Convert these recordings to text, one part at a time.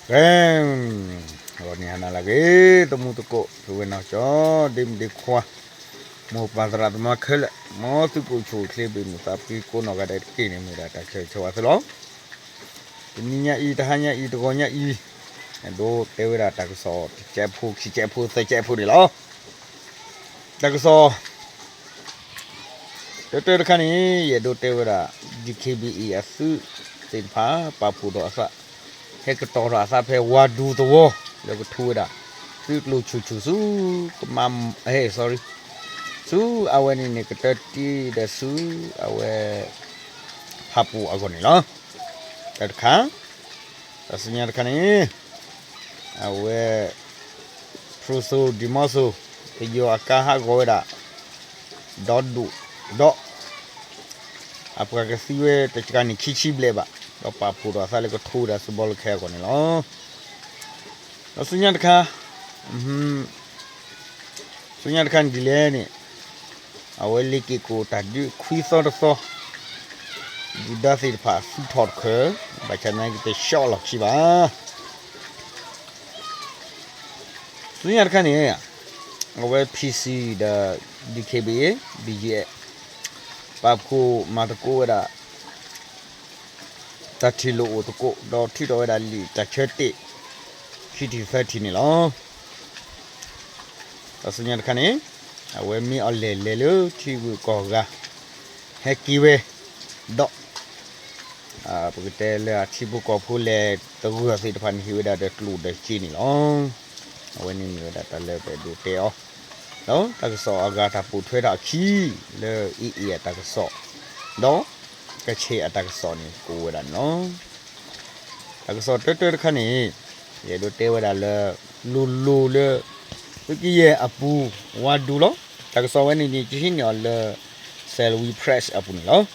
ကဲ, ဂီၤနံၤဟါနၤလၢအဂ့ၤ သမူသကိး ပုၢ်ဝဲၢ်နီၢ်ကၠီ ဒ့မုၣ်ဒ့ခွါ, မိၢ်ပၢ်သရၣ်သမါခဲလၢာ်, မ်သုကအိၣ်ဆူၣ်အိၣ်ချ့ဘၣ်မုာ်သးဖှံကိးနီၢ်ဂၤဒဲးတက့ၢ်န့ၣ် မ့ၢ်ဒၣ်တၢ်ဆၢဂ့ၤဆၢဝါသုလီၤ. တနံၤညါအံၤ တဟါညါအံၤ တဂီၤညါအံၤ, အဲၣ်ဒိးတဲဝဲဒၣ်တၢ်ကစီၣ်တစဲးဖိခံစဲးဖိသၢစဲးဖိန့ၣ်လီၤ. တၢ်ကစီၣ် တၢတၢတခါန့ၣ် ယအဲၣ်ဒိးတဲဝဲဒၣ် DKBA အသုးသ့ၣ်တဖၣ် ပာ်ဖှိၣ်ထီၣ်အသး, ဟဲကတီၤထီၣ်အသးဖဲဝါဒူသဝီ လၢကထူဝဲဒၣ် သုးကျိၤဆူၣ်ဆူၣ်ဆူ ကမၤ, အဲ, sorry, ဆူအဝဲန့ၣ်န့ၣ် ကတၢတံၢ်ဒီးဆူ အဝဲ ဖၣ်ပူၣ်အဂီၢ်န့ၣ်လီၤ. တၢတခါ, တၢ်ဆူညါတခါန့ၣ် အဝဲ ဖရူသိၣ်ဒံၣ်မီၣ်စိၣ် ပယီၤအကါဟးဂီၤဝဲဒၣ် ဒီဒူၣ်ဒီး အပှၤကသံဝဲတကးန့ၣ်ခံဆံဘျဲၣ်ဘၣ်, ဒီးပာ်ဖှိၣ်ထီၣ်အသးလၢကထူဝဲဒၣ်စဘီလၢခဲအဂီၢ်န့ၣ်လီၤ. ဒီးဆူညါတခါ, ဆူညါတခါန့ၣ်ဒ်လဲၣ်န့ၣ်, အဝဲလ့ၤက့ၤကီၢ်တၢ်ဒုးခွံသီတသီ ဒုၣ်ဒါသ့ၣ်တဖၣ်သံထီၣ်တခၢၣ်, ဘၣ်ဆၣ်သနာ်က့တဆှီလီၢ်ခံဘၣ်. ဆူညါတခါန့ၣ်, အဝဲ PC ဒီး DKBA, BGF ပာ်ဖှိၣ်မၤသကိးဝဲဒၣ် တၢ်ထံၣ်လိာ်အိၣ်သကိး ဒီးထုးထီၣ်ဝဲဒၣ်လံာ်တၢ်ဆၢတဲာ် ခံထံၣ်သၢထံၣ်န့ၣ်လီၤ. ဒီးဆူညါတခါန့ၣ်, အဝဲမ့ၢ်အီၤလဲၤလဲၤလၢထံဂုၤကီၢ်ဂၤ ဟဲက့ၤဝဲ, ဒီး ပကတဲလၢအထံဖိကီၢ်ဖိလဲၤတဂၢၢ်သ့ၣ်တဖၣ်န့ၣ် ဟ့ၣ်ဝဲဒၣ်ဒီးကျိၣ်ဒီးစ့န့ၣ်လီၤ. အဝဲန့ၣ်မ့ၢ်ဝဲဒၣ်တၢ်လၢပအဲၣ်ဒိးတဲအီၤ, ဒီးတၢ်ကစီၣ်အဂၤတၢ်ပိာ်ထွဲထီၣ်အခံ လၢ AA အတၢ်ကစီၣ်, ဒီး ကချ့ၣ်အတၢ်ကစီၣ်န့ၣ် ကအိၣ်ဝဲဒၣ်န့ၣ်လီၤ. တၢ်ကစီၣ်တၢတၢတခါန့ၣ်, ယအဲၣ်ဒိးတဲဝဲဒၣ်လၢ လိၤလိၤလၢ သုးကယဲၢ်အပူၤ ဝါဒူလီၤ. တၢ်ကစီၣ်ဝဲန့ၣ်န့ၣ် ယဟံးန့ၢ်အီၤလၢ Salween Press အပူၤန့ၣ်လီၤ.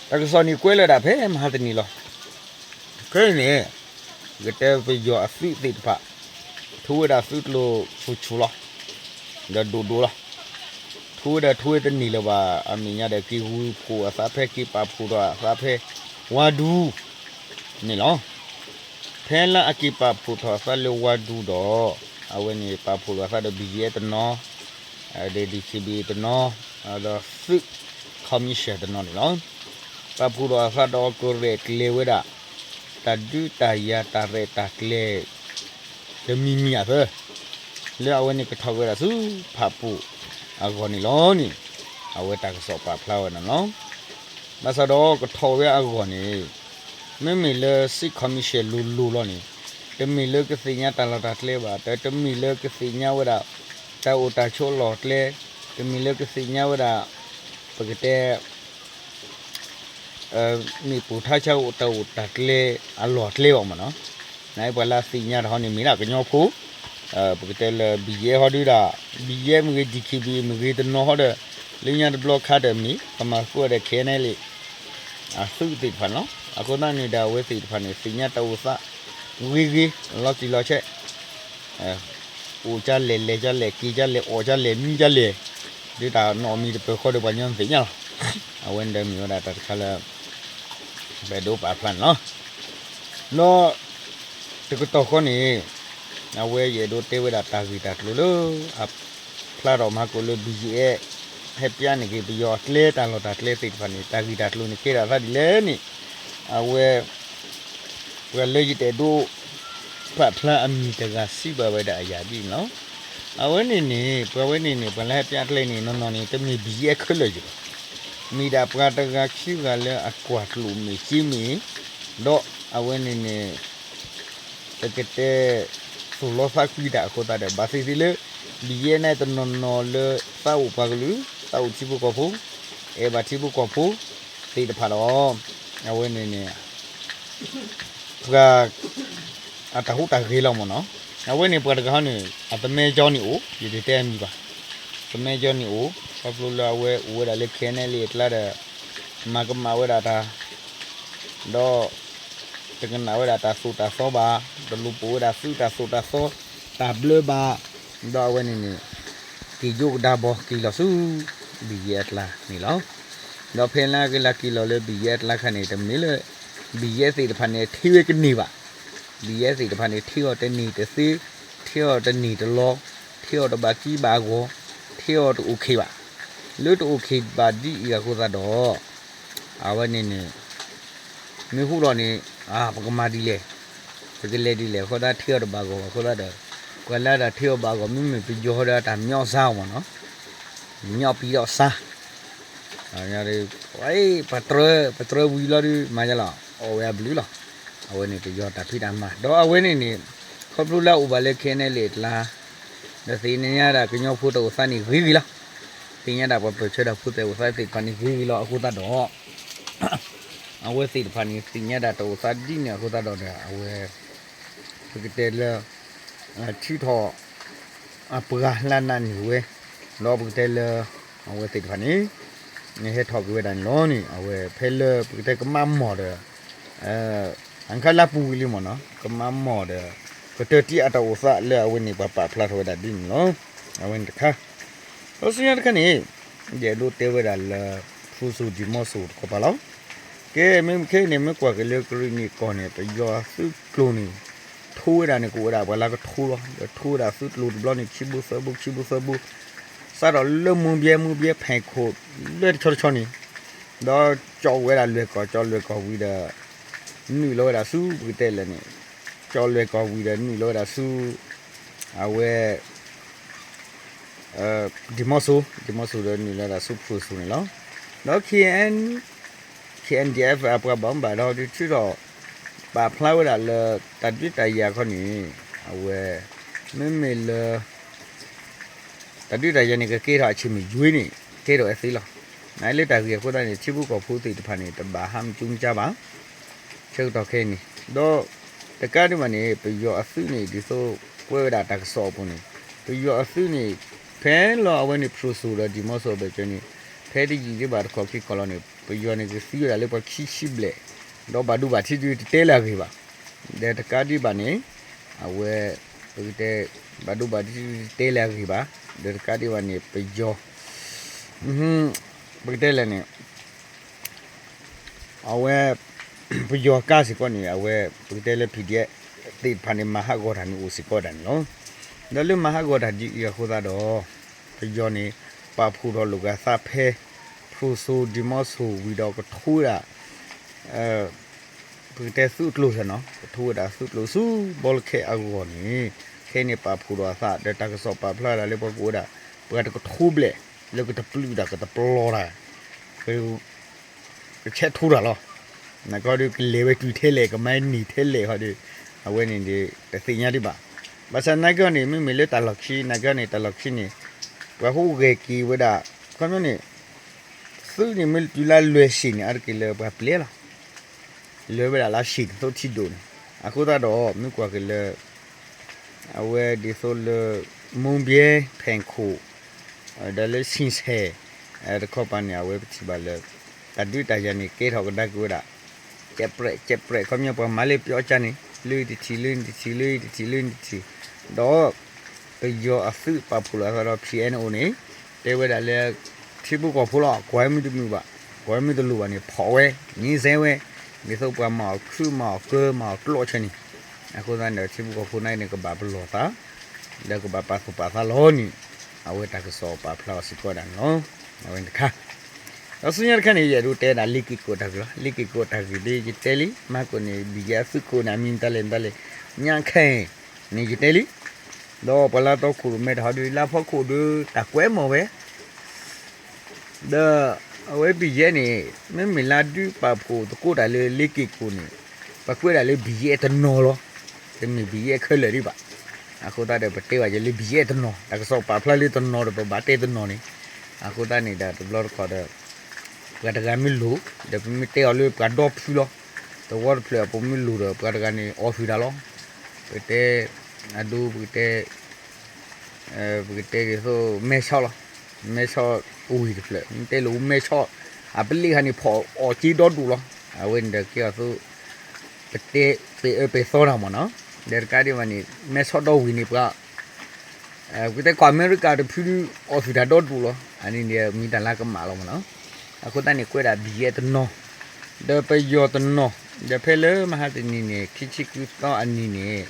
တၢ်ကစီၣ်န့ၣ်ကွဲးလၢဒၣ်ဖဲမဟါတနံၤလီၤ. ခဲအံၤန့ၣ်, ကတဲပယီၤအသုးသ့ၣ်တဖၣ် ထူဝဲဒၣ်သုးကျိၤဆူၣ်ဆူၣ်လီၤ. ဒီးဒိၣ်ဒိၣ်လီၤ. ထူဝဲဒီးထူဝဲတန့ၢ်လၢၤဘၣ် အမဲာ်ညါဒီးက့ၤဂုာ်ဖှိၣ်အသးဖဲ က့ၤပာ်ဖှိၣ်ထီၣ်အသးဖဲ ဝါဒူ န့ၣ်လီၤ. ဖဲလၢအက့ၤပာ်ဖှိၣ်ထီၣ်အသးလၢဝါဒူဒီး, အဝဲန့ၣ်ပာ်ဖှိၣ်ထီၣ်အသးဒီး BGF တနီၤ, ဒီး DKBA တနီၤ, ဒီးသုး ခီမံၡၢၣ် တနီၤန့ၣ်လီၤ. ပာ်ဖှိၣ်ထီၣ်အသးဒီးကရဲၣ်ကျဲၤဝဲဒၣ် တၢ်ဒုးတၢ်ယၤတၢ်ရဲၣ်တၢ်ကျဲၤ တမံၤမံၤအသၢ လၢအဝဲန့ၣ်ကထီၣ်ဝဲဒၣ်ဆူဖၣ်ပူၣ်အဂီၢ်န့ၣ်လီၤန့ၣ်, အဝဲတၢ်ကစီၣ်ပာ်ဖျါဝဲန့ၣ်လီၤ. ဘၣ်ဆၣ်ဒီးကထီၣ်ဝဲအဂီၢ်န့ၣ်, မ့မ့ၢ်လၢသုး ခီမံၡၢၣ် လိၤလိၤလီၤန့ၣ်, တမ့ၢ်လၢကသ့ၣ်ညါတၢ်လီၢ်တၢ်ကျဲဘၣ်, တမ့ၢ်လၢကသ့ၣ်ညါဝဲဒၣ် တၢ်အိၣ်တၢ်ဆိးအလီၢ်အကျဲ, တမ့ၢ်လၢကသ့ၣ်ညါဝဲဒၣ် ပကတဲ မ့ၢ်ပိာ်ထါဆါအိၣ်တၢ်အိၣ်တၢ်ကျဲအလီၢ်အကျဲဘၣ်မ့ၢ်နီၤ. နပှၤလၢအသ့ၣ်ညါတၢ်ဟီန့ၣ်မ့ၢ်ဒၣ်ကညီဖိ, ပကတဲလၢ BGF ဟီဒုဒၣ်, BGF မ့ၢ်ဂ့ၤ DKBA မ့ၢ်ဂ့ၤတနီၤဟီဒီး, လၢညါတဘျီခါဒီးမ့ၢ် ပမၤသကိးဒီး KNLA အသုးသ့ၣ်တဖၣ်န့ၣ်လီၤ. အဃိသတးန့ၣ်ဒီးအဝဲသ့ၣ်တဖၣ်န့ၣ် သ့ၣ်ညါတၢ်အိၣ်သး ဂ့ၤဂ့ၤ လီၤတံၢ်လီၤဆဲး အိၣ်ကလဲၣ် လဲၤကလဲၣ် က့ၤကလဲၣ် အီၣ်ကလဲၣ် မံကလဲၣ်, ဒ်တၢ်နီၣ်မံၤတပၢၤဃီဒီးပှၤကညီသ့ၣ်ညါလီၤ. အဝဲန့ၣ်ဒီးမ့ၢ်ဝဲဒၣ်တၢ်တခါလၢ ပအဲၣ်ဒိးပာ်ဖျါန့ၣ်လီၤ. ဒီး တကတီၢ်ဃီန့ၣ် အဝဲယအဲၣ်ဒိးတဲဝဲဒၣ်တၢ်ဂ့ၢ်တၢ်ကျိၤလၢ အဖျါထီၣ်မၤကိးလၢ BGF ဟဲပျါန့ၢ်က့ၤပယီၤအကျဲ တၢ်လီၢ်တၢ်ကျဲသ့ၣ်တဖၣ်န့ၣ် တၢ်ဂ့ၢ်တၢ်ကျိၤန့ၣ်ကဲထီၣ်အသးဒ်လဲၣ်န့ၣ်, အဝဲ ပှၤလၢယတအဲၣ်ဒိး ပာ်ဖျါအမံၤတဂၤစံးဘၣ်ဝဲဒၣ်အယၤဒ်န့ၣ်လီၤ. အဝဲန့ၣ်န့ၣ် ပှၤဝဲန့ၣ်န့ၣ် ပှၤလၢဟဲပျါကျဲန့ၣ် နီၢ်နီၢ်န့ၣ် တမ့ၢ် BGF ခဲလၢာ်ယၤဘၣ်. မ့ၢ်ဒၣ်ပှၤတဂၤခံဂၤလၢအကွၢ်ကျိၣ်မ့ၢ်စ့မ့ၢ်, ဒီးအဝဲန့ၣ်န့ၣ် ပကတဲ သိၣ်လီသးကွံတၢ်အဃိသတးဒီး ဘၣ်သ့ၣ်သ့ၣ်လၢ BGF န့ၣ်တနီၤနီၤလၢသးအိၣ်ပှၤကလုာ်, သးအိၣ်ထံဖိကီၢ်ဖိ, အဲၣ်ဘၣ်ထံဖိကီၢ်ဖိသ့ၣ်တဖၣ်ဒီး အဝဲန့ၣ်န့ၣ် ပှၤ အတၢ်ဟူးတၢ်ဂဲၤလီၤမ့ၢ်နီၤ. အဝဲန့ၣ်ပှၤတဂၤဟီန့ၣ် အသမၢကၠီန့ၣ်အိၣ်, ယတတဲအမံၤဘၣ်. သမၢကၠီန့ၣ်အိၣ်, ခီဖျိလၢအဝဲအိၣ်ဝဲဒၣ်လၢ KNLA အကျါဒီး မၤကမၣ်ဝဲဒၣ်တၢ် ဒီး တကနၣ်ဝဲဒၣ်တၢ်သိၣ်တၢ်သီဘၣ်, တလိၣ်ပိာ်ဝဲဒၣ်သုးတၢ်သိၣ်တၢ်သီ တၢ်ဘျၢဘၣ်, ဒီးအဝဲန့ၣ်န့ၣ် က့ၤယိကဒါဘီက့ၤလီၤဆူ BGF အကျါန့ၣ်လီၤ. ဒီးဖဲလၢက့ၤလၢက့ၤလီၤလၢ BGF အကျါခါန့ၣ် တမ့ၢ်လၢ BGF သ့ၣ်တဖၣ်န့ၣ် ထံၣ်ဝဲကန့ၢ်ဘၣ်. ဘံယဲသ့ၣ်တဖၣ်န့ၣ် ထံၣ်အီၤတန့ၢ်တသ့, ထံၣ်အီၤတန့ၢ်တလီၤ, ထံၣ်အီၤတဘၣ်ကံဘၣ်အဂီၢ်, ထံၣ်အီၤတအိၣ်ခ့ဘၣ်. လၢတအိၣ်ခ့ဘၣ်ဒ်အံၤအဃိသတးဒီး အဝဲန့ၣ်န့ၣ် မ့ၢ်ဟူထီၣ်န့ၣ် ပကမၤဒ်လဲၣ်, ပကလဲၤဒ်လဲၣ်အဃိသတး ထံၣ်အီၤတဘၣ်ဂီၢ်ဘၣ်အဃိသတးဒီး ပှၤလၢတၢ်ထံၣ်အီၤဘၣ်ဂီၢ် မ့မ့ၢ်ပယီၤဒီးတၢ်မညီစါအီၤမ့ၢ်နီၤ, မညီပံၤဒီးစါ ပှၤတြၢ ပတြၢဝံၤလီၤဒုး မၤယါလီၤ အီၣ်ဝဲအဘျုးလီၤ. အဝဲန့ၣ်ပယီၤတၢ်ဖံးတၢ်မၤ ဒီးအဝဲန့ၣ်န့ၣ် ခီဖျိလၢအအိၣ်ဘၣ်လၢ ခဲအံၤန့ၣ် လၢအကျါ ဒီးသ့ၣ်ညါဒၣ်ကညီဖိတၢ်အိၣ်သးန့ၣ်ဂ့ၤဂ့ၤလီၤ. သ့ၣ်ညါဒၣ်ပှၤပၢၢ်ဆၢတၢ်ဖိတၢ်အိၣ်သးသ့ၣ်တဖၣ်န့ၣ်ဂ့ၤဂ့ၤလီၤ အဃိသတးဒီး အဝဲသ့ၣ်တဖၣ်န့ၣ် သ့ၣ်ညါဒၣ်တၢ်အိၣ်သးဒ်န့ၣ်အဃိသတးဒီး အဝဲ ပကတဲလၢ ထံထီၣ် အပှၤလၢအနာ်န့ၢ်ဝဲ ဒီးပကတဲလၢ အဝဲသ့ၣ်တဖၣ်န့ၣ် နဟဲထီၣ်က့ၤဝဲဒၣ်န့ၣ်လီၤန့ၣ် အဝဲဖဲလၢပကတဲကမၣ်မီၢ်ဒီး အခါလၢပူၤဝံၤလံမ့ၢ်နီၤ ကမၣ်မီၢ်ဒီး ကတၢၢ်တံၢ်အတၢ်အိၣ်သးလၢအဝဲန့ၣ် ပှၤပာ်ဖျါထီၣ်ဝဲဒၣ်ဒ်န့ၣ်လီၤ. အဝဲန့ၣ်တခါ ဒီးဆူညါတခါန့ၣ် ယအဲၣ်ဒိးတဲဝဲဒၣ်လၢ ဖရူစိၤဒံၤမီစိၤတခီပၤလီၤ. ကဲ မ့မ့ၢ်ခဲအံၤန့ၣ် မ့ၢ်ကွၢ်က့ၤလၢကရံၣ်နံၣ်ကီၢ်န့ၣ် ပယီၤအသုးကျိၤန့ၣ် ထိဝဲဒၣ်န့ၣ် ကအိၣ်ဝဲဒၣ်ပှၤလၢကထိလီၤ. ဒီးထိဝဲဒၣ်သုးကျိၤတဘျီန့ၣ် ခံဘိသၢဘိ ခံဘိသၢဘိ စးထီၣ်လၢမူဘျဲ မူဘျဲဖဲၣ်ခိၣ် လၢတဆီတဆီန့ၣ် ဒီးကၠီဝဲဒၣ်လွဲၢ်ကီၢ် ကၠီလွဲၢ်ကီၢ်ဝံၤဒီး နုာ်လီၤဝဲဒၣ်ဆူပကတဲလဲၣ်န့ၣ် ကၠီလွဲၢ်ကီၢ်ဝံၤဒီးနုာ်လီၤဝဲဒၣ်ဆူ အဝဲ ဒံၤမီစိၤ ဒံၤမီစိၤဒီးနုာ်လီၤဝဲဒၣ်ဆူဖရူစိၤန့ၣ်လီၤ. ဒီး KN KNDF အပှၤဘၣ်မူဘၣ်ဒါဒုးထုးထီၣ် ပာ်ဖျါဝဲဒၣ်လၢ တၢ်ဒုးတၢ်ယၤခီန့ၣ် အဝဲ မ့မ့ၢ်လၢ တၢ်ဒုးတၢ်ယၤန့ၣ် ကကဲထီၣ်အဆ့ၣ်မ့ၢ်ယွ့န့ၣ် ကဲထီၣ်ဝဲသ့လီၤ. နလၢတၢ်ဂ့ၢ်အဃိသတးန့ၣ် ထံဖိကီၢ်ဖိသ့ၣ်တဖၣ်န့ၣ် တဘၣ်ဟးမ့ၢ်ကၠူမ့ၢ်ကၠါဘၣ် ဆၢကတီၢ်ခဲအံၤန့ၣ် ဒီး တကးဒံးဘၣ်န့ၣ် ပယီၤအသုးန့ၣ် ဒ်သိးကွဲးဝဲဒၣ်တၢ်ကစီၣ်အပူၤန့ၣ် ပယီၤအသုးန့ၣ် ဖဲလီၤအဝဲန့ၣ် ဖရူစိၤဒီးဒံၤမီစိၤအဘၢၣ်စၢၤန့ၣ် ဖဲတယံာ်ဒံးဘၣ်တခီၣ်ခံခီၣ်လီၤန့ၣ် ပယီၤန့ၣ်ကသံဝဲဒၣ်လၢပှၤခံဆံဘျဲၣ် ဒီးဘၣ်ဒိဘၣ်ထံးဒုးတတဲလၢအဂ့ၢ်ဘၣ်. ဒီးတကးဒံးဘၣ်န့ၣ် အဝဲ ပကတဲ ဘၣ်ဒိဘၣ်ထံးဒုးတတဲလၢအဂ့ၢ်ဘၣ်. ဒီးတကးဒံးဘၣ်န့ၣ် ပယီၤ ပကတဲလဲၣ်န့ၣ် အဝဲ ပယီၤကါစ့ၢ်ကီးန့ၣ် အဝဲ ပကတဲလၢ PDF သ့ၣ်တဖၣ်န့ၣ် မၤဟးဂီၤတၢ်န့ၣ်အိၣ်စ့ၢ်ကီးဒၣ်န့ၣ်လီၤ. ဒီးလၢမၤဟးဂီၤတၢ်ဒ်အံၤအဃိသတးဒီး ပယီၤန့ၣ် ပာ်ဖှိၣ်ထီၣ်လိာ်က့ၤအသးဖဲ ဖရူစိၤဒံၤမီစိၤဝံၤဒီးကထိဝဲဒၣ် ပကတဲသုးကျိၤစ့ၢ်နီၤ ကထိဝဲဒၣ်သုးကျိၤဆူဘီလၢခဲအဂီၢ်န့ၣ် ခဲအံၤန့ၣ်ပာ်ဖှိၣ်ထီၣ်အသး ဒီးတၢ်ကစီၣ်ပာ်ဖျါဒၣ်လၢပှၤကအိၣ်ဝဲဒၣ် ပှၤတကထိဘျဲၣ် လၢကတပျုၢ်တၢ် ကတပလီၢ်တၢ် ကဆဲးထူတၢ်လီၤ. နာ်က့ဒီး ကလဲၤဝဲတုၤထဲလဲၣ် ကမၤန့ၢ်ထဲလဲၣ်ဟီဒီး အဝဲန့ၣ်ဒီး တသ့ၣ်ညါဒံးဘၣ်. ဘၣ်ဆၣ်နာ်က့န့ၣ် မ့မ့ၢ်လၢတၢ်လီၢ်ခံ နာ်က့န့ၣ် တၢ်လီၢ်ခံန့ၣ် ပှၤဟူးဂဲၤက့ၤဝဲဒၣ် ခီပညီန့ၣ် သုးန့ၣ်မ့ၢ်တုၤလၢလွဲၢ်ဆံးန့ၣ် အါတက့ၢ်လၢပှၤပျဲလီၤ. လၢဝဲဒၣ်လၢဆံးတသိးထံဒိၣ်န့ၣ် အဃိသတးဒီး မ့ၢ်ကွၢ်က့ၤလၢ အဝဲဒ်သိးလၢ မူဘျဲ ဖဲၣ်ခိၣ် ဒီးလၢဆံဆဲၣ် တခီပၤန့ၣ် အဝဲပထံၣ်ဘၣ်လၢ တၢ်ဒုးတၢ်ယၤန့ၣ် ကဲထီၣ်ကဒါက့ၤဝဲဒၣ် ကဲးပြဲး ကဲးပြဲး ခီပညီပှၤမၤလၢပျီကါန့ၣ် လၢတထံၣ်လၢနတထံၣ် လၢနတထံၣ်လၢနတထံၣ် ဒီး ပယီၤအသုးပာ်ဖှိၣ်လိာ်အသးဒီး ဖံအဲၣ်အိၣ်န့ၣ် တဲဝဲဒၣ်လၢ ထံဖိကီၢ်ဖိလီၤ ကွၢ်မ့ၢ်တမုာ်ဘၣ် ကွၢ်မ့ၢ်တလိၣ်ဘၣ်န့ၣ် ဖီၣ်ဝဲ န့ၢ်စဲဝဲ ဒ်သိးပှၤမၤအီၤခုၣ်မၤအီၤကၢမၤအီၤကျိးဆၢန့ၣ် အဃိသတးန့ၣ် ထံဖိကီၢ်ဖိနာ်က့န့ၣ် ကဘၣ်ပလီၢ်သး ဒီးကဘၣ်ပာ်သူၣ်ပာ်သးလီၤန့ၣ် အဝဲတၢ်ကစီၣ်ပာ်ဖျါအီၤစ့ၢ်ကီးဒၣ်န့ၣ်လီၤ. အဝဲန့ၣ်တခါ ဒီးဆူညါတခါန့ၣ် ယအဲၣ်ဒိးတဲဒၣ်လ့ၤက့ၤကိးတၢ်ဂ့ၢ်လီၤ. လ့ၤက့ၤကိးတၢ်ဂ့ၢ်ဒီး ယတဲလံ မၤကိးန့ၣ် ဘံၣ်ယဲၢ်အသုးကိးန့ၣ် အမံၤမတၤလဲၣ်မတၤလဲၣ် ညါခဲအံၤန့ၣ် ယတဲလံ ဒီးပှၤလၢတီခိၣ်ရိၣ်မဲတဟီဒီး လၢဖီခိၣ်ဒီး တၢ်ကွဲမီၢ်ဝဲ ဒီး အဝဲဘံၣ်ယဲၢ်န့ၣ် မ့မ့ၢ်လၢဒုးပာ်ဖှိၣ်သကိးတၢ်လၢလ့ၤက့ၤကိးန့ၣ် ပကွဲးဒၣ်လၢဘံၣ်ယဲၢ်တနီၤလီၤ. တမ့ၢ်ဘံၣ်ယဲၢ်ခဲလၢာ်ဒံးဘၣ်. အဃိသတးဒီး ပတဲဘၣ်ယဲလၢဘံၣ်ယဲၢ်တနီၤ တၢ်ကစီၣ်ပာ်ဖျါလၢတနီၤဒီး ပဘၣ်တဲတနီၤန့ၣ် အဃိသတးန့ၣ်ဒီး တဘျီတခီၣ်ဒီး ပှၤတဂၤမ့ၢ်လိၣ် ဒီးပမ့ၢ်တဲအီၤလၢပှၤဒီဖုလီၤ. သဝီတဖျၢၣ်အပူၤမ့ၢ်လိၣ်ဒီး ပှၤတဂၤန့ၣ် အီၣ်ဃုာ်တၢ်လီၤ. ပကတဲ အဒိ ပကတဲ ပကတဲဒ်သိး မဲဆီးလီၤ. မဲဆီးဝ့ၢ်တဖျၢၣ် မ့ၢ်တဲလိာ်မဲဆီး အပလ့ၣ်ခါန့ၣ် ဖီၣ်အီၣ်က့ဒီဒူၣ်လီၤ. အဝဲန့ၣ်ဒီးကဲအီၤသိး ပတဲပဲာ်အၢပဲာ်သီတၢ်မ့ၢ်နီၤ. ဒီးတကးဒံးဘၣ်န့ၣ် မဲဆီးဒီဝ့ၢ်န့ၣ် ပှၤ ပကတဲကီၢ်အမဲရကၤတဖုဒုး အီၣ်ဃုာ်တၢ်ဒီဒူၣ်လီၤ. အန့ၣ်န့ၣ် မ့ၢ်တၢ်လၢကမၣ်လီၤမ့ၢ်နီၤ. အဃိသတးန့ၣ် ကွဲးဒၣ်ဘံၣ်ယဲၢ်တနီၤ ဒီးပယီၤတနီၤ ဒီးဖဲလၢမဟါတနံၤန့ၣ် ခံဆံဃုသီအနံၤန့ၣ်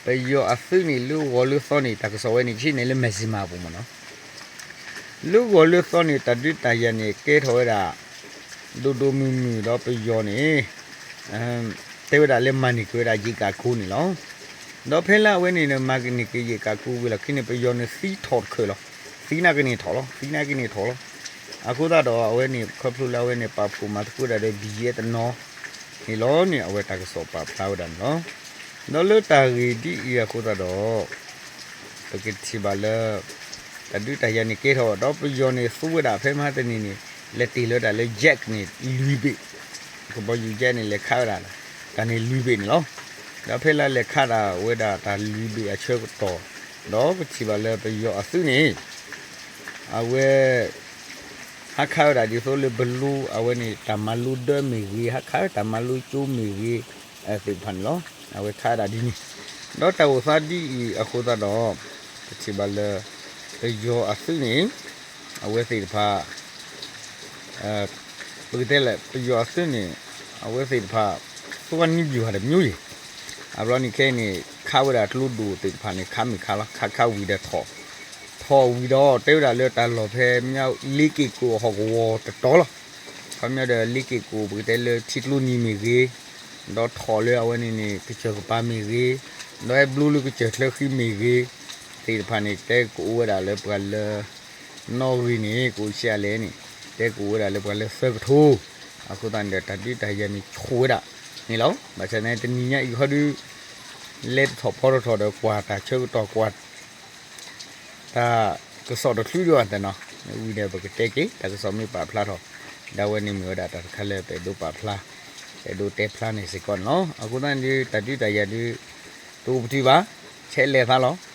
ပယီၤအသုးန့ၣ် လၢဂီၤလၢသီန့ၣ် တၢ်ကစီၣ်ဝဲန့ၣ် ဆ့ၣ်န့ၣ်လၢ Mizzima အပူၤမ့ၢ်နီၤ လၢဂီၤလၢသီန့ၣ် တၢ်ဒုးတၢ်ယၤန့ၣ် ကဲထီၣ်ဝဲဒၣ် ဒိၣ်ဒိၣ်မုၢ်မုၢ်ဒီးပယီၤန့ၣ် တဲဝဲဒၣ်လၢမၤန့ၢ်က့ၤဝဲဒၣ်ယ့ၣ်ကးကိန့ၣ်လီၤ. ဒီးဖဲလၢအဝဲန့ၣ် မၤန့ၢ်က့ၤယ့ၣ်ကးကိဝံၤလီၢ်ခံန့ၣ် ပယီၤန့ၣ်သံထီၣ်တခၢးလီၤ. သံနာ်က့န့ၣ်ထီၣ်လီၤ, သံနာ်က့န့ၣ်ထီၣ်လီၤ. အဃိသတးဒီးအဝဲန့ၣ် ခီဖျိလၢအဝဲန့ၣ် ပာ်ဖှိၣ်မၤသကိးတၢ်ဒီး BGF တနီၤန့ၣ်လီၤန့ၣ် အဝဲတၢ်ကစီၣ်ပာ်ဖျါဝဲဒၣ်န့ၣ်လီၤ. ဒီးလၢတၢ်ဂ့ၢ်ဒ်အံၤအဃိသတးဒီး ပကထံၣ်ဘၣ်လၢ တၢ်ဒုးတၢ်ယၤန့ၣ်ကဲထီၣ် ဒီးပယီၤန့ၣ်သူဝဲဒၣ်ဖဲမဟါတနံၤန့ၣ် လဲၤတ့ၢ်လၢဒၣ်လၢ jet န့ၣ်လွံၢ်ဘ့ၣ်, ကဘီယူၤ jet န့ၣ် လဲၤခးဝဲဒၣ် တၢ်န့ၣ်လွံၢ်ဘ့ၣ်န့ၣ်လီၤ. ဒီးဖဲလၢလဲၤခးဒၣ်ဝဲဒၣ်တၢ်လွံၢ်ဘ့ၣ်အဆၢကတီၢ် ဒီးပထံၣ်ဘၣ်လၢပယီၤအသုးန့ၣ် အဝဲ ဟးခးဝဲဒၣ်ဒ်သိးလၢဘလိ အဝဲန့ၣ် တၢ်မၤလိဒၢမ့ၢ်ဂ့ၤ, ဟးခးဝဲတၢ်မၤလိကၠိမ့ၢ်ဂ့ၤ သ့ၣ်တဖၣ်န့ၣ်လီၤ. အဝဲခးဝဲဒၣ်ဒ်န့ၣ် ဒီးတၢ်အိၣ်သးဒ်အံၤအဃိသတးဒီး ပထံၣ်ဘၣ်လၢ ပယီၤအသုးန့ၣ် အဝဲသ့ၣ်တဖၣ် ပကတဲလဲၣ် ပယီၤအသုးန့ၣ် အဝဲသ့ၣ်တဖၣ် သူဝဲနံၣ်ဘျုးဟးတမျိုးယံၤ အဘျီန့ၣ်ခဲအံၤန့ၣ် ခးဝဲဒၣ်ကျိဒိၣ်သ့ၣ်တဖၣ်န့ၣ် ခးမ့ၢ်ခါလီၤ. ခးခးဝံၤဒီးထီၣ်, ထီၣ်ဝံၤဒီးတဲဝဲဒၣ်လၢတၢ်လီၢ်ဖဲမ့ၢ်လ့က့ၤကိာ်အဟီၣ်ကဝီၤတတီၤလီၤ. ခီပညီဒီးလ့က့ၤကိာ်ပကတဲလၢထံကျိနံၤမ့ၢ်ဂ့ၤ, ဒီးထီၣ်လၢအဝဲန့ၣ်န့ၣ် ကစၢၢ်ကပၤမ့ၢ်ဂ့ၤ, ဒီးဟဲဘျိလၢကစၢၢ်ချၢဃံမ့ၢ်ဂ့ၤ သ့ၣ်တဖၣ်န့ၣ် တဲကအိၣ်ဝဲဒၣ်လၢပှၤလၢ နီၣ်ဂံၢ်န့ၣ် ကအိၣ်ဆံးအါလဲၣ်န့ၣ် တဲကအိၣ်ဝဲဒၣ်လၢပှၤလၢသၢကထိ, အဃိသတးန့ၣ်ဒီး တၢ်ဒုးတၢ်ယၤန့ၣ်ဆိၣ်ဝဲဒၣ်န့ၣ်လီၤ. ဘၣ်ဆၣ်န့ၣ် တနံၤညါအံၤဃီဒီး လဲၤတထီၣ်ဖီတထီၣ်ဒီးကွၢ်တၢ်ဆၢကတီၢ်ကွၢ် တၢ်ကစီၣ်တချုးဒံးဘၣ်သ့ၣ်နီၤ, ဝံၤဒီးပကတဲက့ၤ တၢ်ကစီၣ်မ့ၢ်ပာ်ဖျါထီၣ် ဒ်ဝဲန့ၣ်မ့ၢ်ဝဲဒၣ်တၢ်တခါလၢပအဲၣ်ဒိးပာ်ဖျါ အဲၣ်ဒိးတဲဖျါန့ၣ်စ့ၢ်ကီးန့ၣ်လီၤ. အဃိသတးန့ၣ်ဒီး တၢ်ဒုးတၢ်ယၤဒီး တအိၣ်ပတုာ်ဘၣ်, ဆဲးလဲၤသးလီၤ.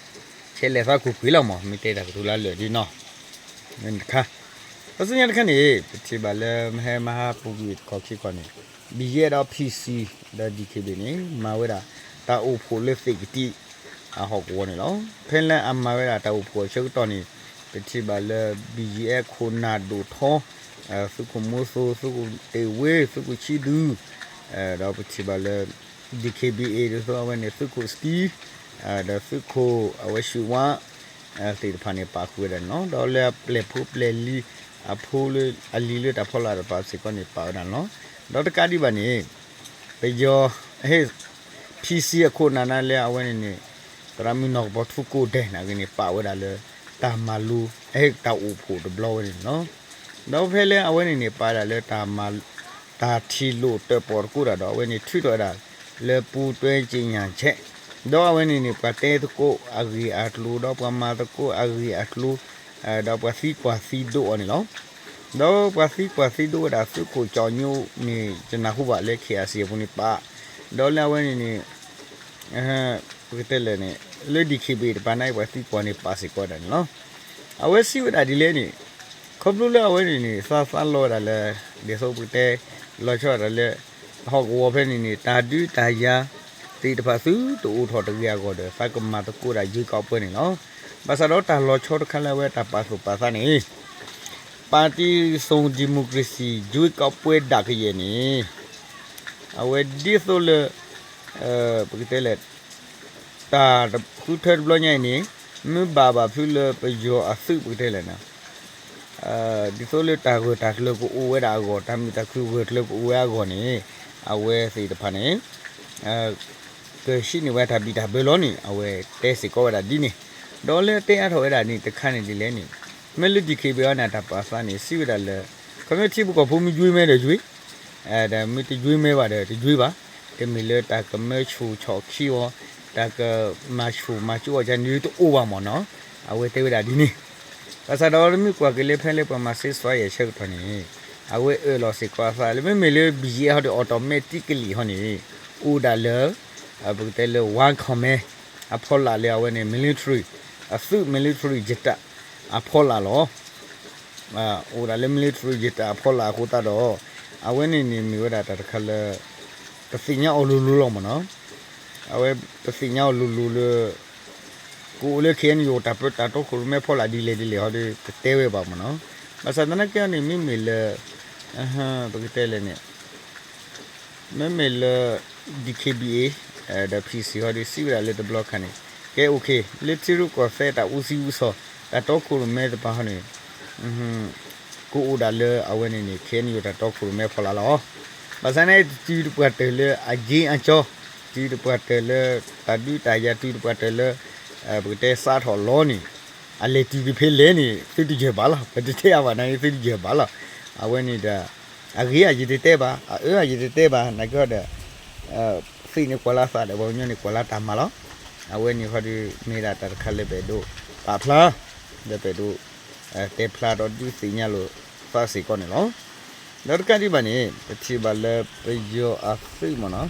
ဆဲးလဲၤသးကွ့ၢ်ကွ့ၢ်လီၤမး မ့ၢ်တဲတၢ်ကတိၤလၢအလၢာ်ဒ်နီၤ, မ့ၢ်တခါ ပသ့ၣ်ညါတခါန့ၣ် ပထံၣ်ဘၣ်လၢမဟါမဟါပူၤကွံာ်တခီခံခီန့ၣ် BGF ဒီး PC ဒီး DKBA န့ၣ် မၤဝဲဒၣ် တၢ်အိၣ်ဖှိၣ်လၢသ့ၣ်ကတံး အဟီၣ်ကဝီၤန့ၣ်လီၤ. ဖဲလၢအမၤဝဲဒၣ်တၢ်အိၣ်ဖှိၣ်အဆၢကတီၢ်န့ၣ် ပထံၣ်ဘၣ်လၢ BGF ခိၣ်နၢ်ဒိၣ်ထီ သုးခိၣ်မူသိ သုးခိၣ်တ့ၢ်ဝ့ သုးခိၣ်ဆံဒု ဒီးပထံၣ်ဘၣ်လၢ DKBA ဒ်သိးအဝဲန့ၣ် သုးခိၣ်စတံ ဒီးသုးခိၣ်အဝဲၡ့ဝါ သ့ၣ်တဖၣ်န့ၣ် ပာ်ဃုာ်ဝဲဒၣ်န့ၣ်လီၤ. ဒီးလၢအပျဲၢ်ဖိပျဲၢ်လံၤအဖိလၢအလံၤလၢတၢ်ဖီလာ်တဖၣ်စ့ၢ်ကီးန့ၣ် ပာ်ဝဲဒၣ်န့ၣ်လီၤ. ဒီးတကးဒံးဘၣ်န့ၣ် ပယီၤ ဟ့ၣ် PC အခိၣ်နၢ်နၢ်လၢအဝဲန့ၣ်န့ၣ် သရၣ်မုၣ်နီၢ်ကပီၤထူကိၣ်ဒဲးန့ၣ်ဂ့ၤန့ၣ် ပာ်ဝဲဒၣ်လၢ တၢ်မၤလိ ဟ့ၣ် တၢ်အိၣ်ဖှိၣ်တဘျီဝဲန့ၣ်လီၤ. ဒီးဖဲလၢအဝဲန့ၣ်န့ၣ် ပာ်ဝဲဒၣ်လၢတၢ်မၤ တၢ်ထံၣ်လိာ်တၢၣ်ပီၣ်သကိးတၢ်ဒီး အဝဲန့ၣ်ထုးထီၣ်ဝဲဒၣ်လၢ ပူးတွဲကြေညာချက် ဒီးအဝဲန့ၣ်န့ၣ် ပှၤတဲသကိးအဂ့ၢ်အကျိၤ ဒီးပှၤမၤသကိးအဂ့ၢ်အကျိၤ ဒီးပှၤသံကွၢ်သံဒိးအီၤန့ၣ်လီၤ. ဒီးပှၤသံကွၢ်သံဒိးဝဲဒၣ်သုးခိၣ်ကၠီၣ်ညိန့ၣ် ယနၢ်ဟူဘၣ်လၢ KIC အပူၤန့ၣ်ပာ်, ဒီးလၢအဝဲန့ၣ်န့ၣ် ပကတဲလဲၣ်န့ၣ် လၢ DKBA တပၤန့ၣ် ပှၤသံကွၢ်န့ၣ်ပာ်စ့ၢ်ကီးဝဲဒၣ်န့ၣ်လီၤ. အဝဲစံးဝဲဒၣ်ဒ်လဲၣ်န့ၣ် ခီဖျိလၢအဝဲန့ၣ်န့ၣ် သးသးလီဝဲဒၣ်လၢ ဒ်သိးပကတဲ လီၤဆီဒၣ်တၢ်လၢ ဟီၣ်ကဝီၤဖဲန့ၣ်န့ၣ် တၢ်ဒုးတၢ်ယၤသ့ၣ်တဖၣ်သုတအိၣ်ထီၣ်တဂ့ၤအဂီၢ်ဒီး သးကမၤသကိးဒၣ်ရွေးကောက်ပွဲန့ၣ်လီၤ. ဘၣ်ဆၣ်ဒီးတၢ်လီၤဆီတခါလၢအဝဲတၢ်ပာ်သူၣ်ပာ်သးန့ၣ် ပါတီစုံဒီမိုကရေစီရွေးကောက်ပွဲ ဒၣ်ကယဲၢ်န့ၣ် အဝဲဒ်သိးလၢ ပကတဲလဲၣ် တၢ်ဃုထၢတဘျီညါအံၤန့ၣ် မ့ၢ်ဘၣ်ဘၣ်ဖုလၢပယီၤအသုးပကတဲလဲၣ်န့ၣ် ဒ်သိးလၢတၢ်ဂၢၢ်တၢ်ကျၢၤကအိၣ်ဝဲဒၣ်အဂီၢ် တၢ်မုာ်တၢ်ခုၣ်ဂၢၢ်ကျၢၤကအိၣ်ဝဲအဂီၢ်န့ၣ် အဝဲသ့ၣ်တဖၣ်န့ၣ် ကဟံးန့ၢ်ဝဲတၢ်ဘံၣ်တၢ်ဘၢလီၤန့ၣ် အဝဲတဲစ့ၢ်ကီးဝဲဒၣ်ဒ်န့ၣ်, ဒီးလၢတဲအါထီၣ်ဝဲဒၣ်န့ၣ်တခါန့ၣ်ဒ်လဲၣ်န့ၣ် မ့ၢ်လၢ DKBA အံၤန့ၣ် တၢ်ပာ်သးန့ၣ် စံးဝဲဒၣ်လၢ ခီဖျိထံဖိကီၢ်ဖိမ့ၢ်ယွ့မဲဒီးယွ့ ဒီးမ့ၢ်တယွ့မဲဘၣ်ဒီးတယွ့ဘၣ်, တမ့ၢ်လၢတၢ်ကမၢဆူၣ်ဆီၣ်ခံအီၤ, တၢ်ကမၤဆူၣ်မၤကၠိအီၤကန့ၣ်တအိၣ်ဘၣ်မ့ၢ်နီၤ, အဝဲတဲဝဲဒၣ်ဒ်န့ၣ်, ဘၣ်ဆၣ်ဒီးမ့ၢ်ကွၢ်က့ၤလၢဖဲလၢပှၤမၤစ့စွါယဲၢ်ဆၢကတီၢ်န့ၣ် အဝဲအၢၣ်လီၤစ့ၢ်ကီးအသးလၢမ့မ့ၢ်လၢ BGF ဟီဒီး automatically ဟီန့ၣ် အိၣ်ဒၣ်လၢ ပကတဲလၢ one command အဖီလာ်လၢအဝဲန့ၣ် military အသုး military ယတၢ်အဖီလာ်လီၤ. အိၣ်ဒၣ်လၢ military ယတၢ်အဖီလာ်အဃိသတးဒီး အဝဲန့ၣ်န့ၣ်မ့ၢ်ဝဲဒၣ်တၢ်တခါလၢ ပသ့ၣ်ညါအီၤလိၤလိၤလီၤမ့ၢ်နီၤ, အဝဲပသ့ၣ်ညါအီၤလိၤလိၤလၢ ကအိၣ်လၢ KNU တၢ်ပၢတၢ်တီခိၣ်ရိၣ်မဲဖီလာ်ဒ်လဲၣ်ဒ်လဲၣ်ဟီဒီး တတဲဝဲဘၣ်မ့ၢ်နီၤ, ဘၣ်ဆၣ်သနာ်က့န့ၣ် မ့မ့ၢ်လၢ ပကတဲလဲၣ်န့ၣ် မ့မ့ၢ်လၢ DKBA ဒီး PC ဟီဒီး စံးဝဲဒၣ်လၢတဘျီခါန့ၣ် ကဲ OK လၢထံရူၢ်ကီၢ်သဲးတၢ်အူစံအူစီၤ တၢ်တီခိၣ်ရိၣ်မဲတပၤဟီန့ၣ် ကအိၣ်ဒၣ်လၢအဝဲန့ၣ်န့ၣ် KNU တၢ်တီခိၣ်ရိၣ်မဲဖီလာ်လီၤ. ဘၣ်ဆၣ်န့ၣ် တတုၤတပှၢ်တၢၢ်လၢအက့အကၠီ, တုၤတပှၢ်တၢၢ်လၢ တၢ်ဒုးတၢ်ယၤ တုၤတပှၢ်တၢၢ်လၢ ပကတဲစးထီၣ်လီၤန့ၣ် အလဲၤတုၤက့ၤဖဲလဲၣ်န့ၣ် သုတယၢၢ်ဘၣ်လီၤ. ပတတဲအါဘၣ်န့ၣ် သုတယၢၢ်ဘၣ်လီၤ. အဝဲန့ၣ်ဒီး အဂ့ၤအယတတဲဘၣ်, အအၢအယတတဲဘၣ်, နာ်က့ဒီး သ့ၣ်န့ၣ်ကွၢ်လၢသးဒီး ပှၤကညီန့ၣ်ကွၢ်လၢတၢ်မၤလီၤ. အဝဲန့ၣ်ဃီဒီး မ့ၢ်ဒၣ်တၢ်တခါလၢပအဲၣ်ဒိးပာ်ဖျါ ဒီးပအဲၣ်ဒိး တဲဖျါဒီးဒုးသ့ၣ်ညါလိာ်သးစ့ၢ်ကီးန့ၣ်လီၤ. ဒီးတကးဒံးဘၣ်န့ၣ် ပထံၣ်ဘၣ်လၢပယီၤအသုးမ့ၢ်နီၤ,